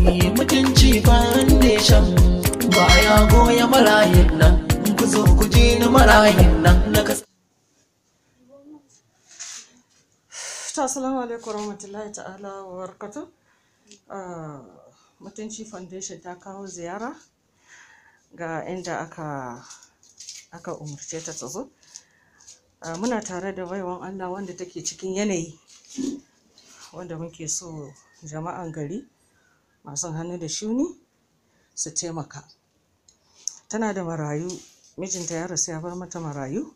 Mutunci Foundation baya goya marayin nan, ku zo ku ji ni marayin nan na kasa. To, assalamu alaikum warahmatullahi ta'ala wa barakatuh. Mutunci Foundation ta kawo ziyara ga inda aka umarce ta ta zo. Muna tare da baiwan Allah wanda take cikin yanayi wanda muke so jama'an gari masu hannu da shuni su taimaka. Tana da marayu, mijinta ya rasu ya bar mata marayu.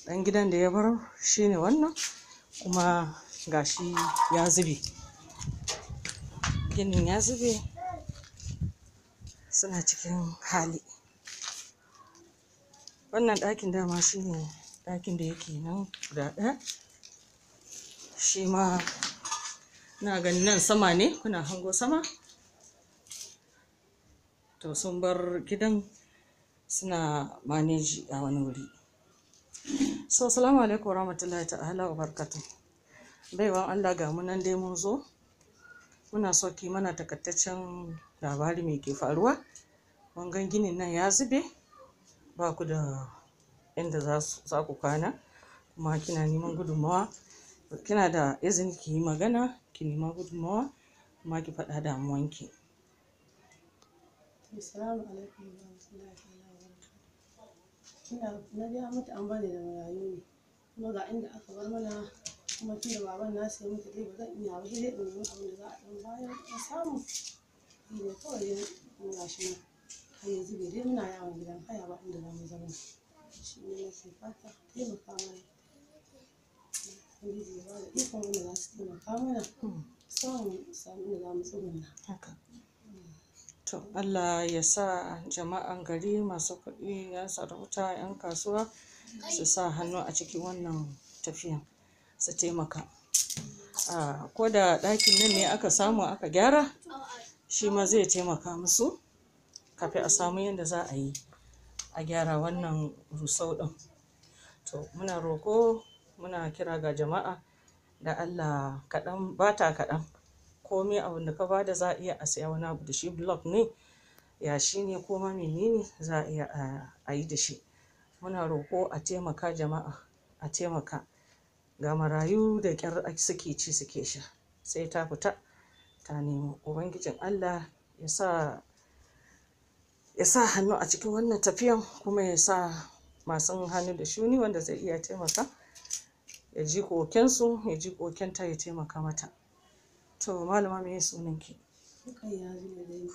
Ɗan gidan da ya bar shine wannan, kuma gashi ya zube. Ginin ya zube, suna cikin hali. Wannan ɗakin dama shine ɗakin da yake nan guda ɗaya. Shi ma na ganin nan sama ne, kuna hango sama. To sun bar gidan suna maneji a wani wuri. So, assalamu alaikum warahmatullahi ta'ala wa barakatuh. Baiwan Allah, ga mu nan dai mun zo. Muna so ki mana takaitaccen labari me ke faruwa. Mun gan ginin nan ya zube, ba ku da inda za ku kwana, kuma kina neman gudunmawa. Kina da izini ki yi magana, ki nema gudunmawa, kuma ki faɗa damuwanki. Assalamu alaikum warahmatullahi ta'ala wa barakatuh. Ina na biya mutu an bani da marayu ne, kuma ga inda aka bar mana, kuma tun da baban nasu ya mutu dai ba zan iya ba, sai dai in nemi abin da za a ɗan bayar in samu. Shi ne kawai dai mu ga shi nan. Har yanzu bai dai muna yawon gidan haya ba inda za mu zauna. Shi ne nake fata taimaka mana. Ubangiji ya bada ikon wanda za su taimaka mana. Samu mu samu inda za mu tsuguna. Haka. To Allah ya sa jama'an gari masu kuɗi, 'yan sarauta, 'yan kasuwa su sa hannu a cikin wannan tafiyan su taimaka. Ko da ɗakin nan ne aka samu aka gyara, shi ma zai taimaka musu kafin a samu yadda za a yi a gyara wannan rusau ɗin. To muna roko, muna kira ga jama'a da Allah kaɗan bata kaɗan. Komai abin da ka bada za a iya a saya wani abu da shi, block ne, yashi ne ko ma menene za a iya a yi da shi. Muna roko a taimaka jama'a, a taimaka. Ga marayu da ƙyar suke ci suke sha, sai ta fita ta nemo. Ubangijin Allah ya sa hannu a cikin wannan tafiyan, kuma ya sa masu hannu da shuni wanda zai iya taimaka ya ji kokensu, ya ji kokenta ya taimaka mata. To malama, me sunanki? Rukayya Zubairu.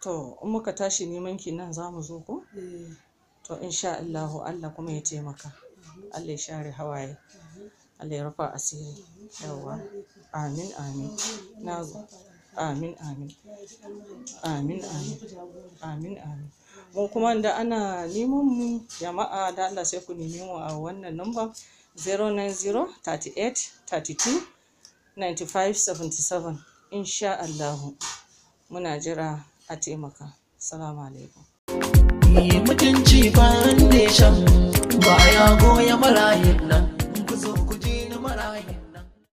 To in muka tashi neman ki nan za mu zo ko? Eh. To insha Allahu Allah kuma ya taimaka. Allah ya share hawaye. Allah ya rufa asiri. Yawwa. Amin amin. Na amin amin. Amin amin. Amin amin. Mu kuma da ana neman mu jama'a da Allah sai ku neme mu a wannan number 090 38 32 95 77. Insha Allahu muna jira a taimaka. Assalamu alaikum. Mutunci Foundation baya goya marayin nan.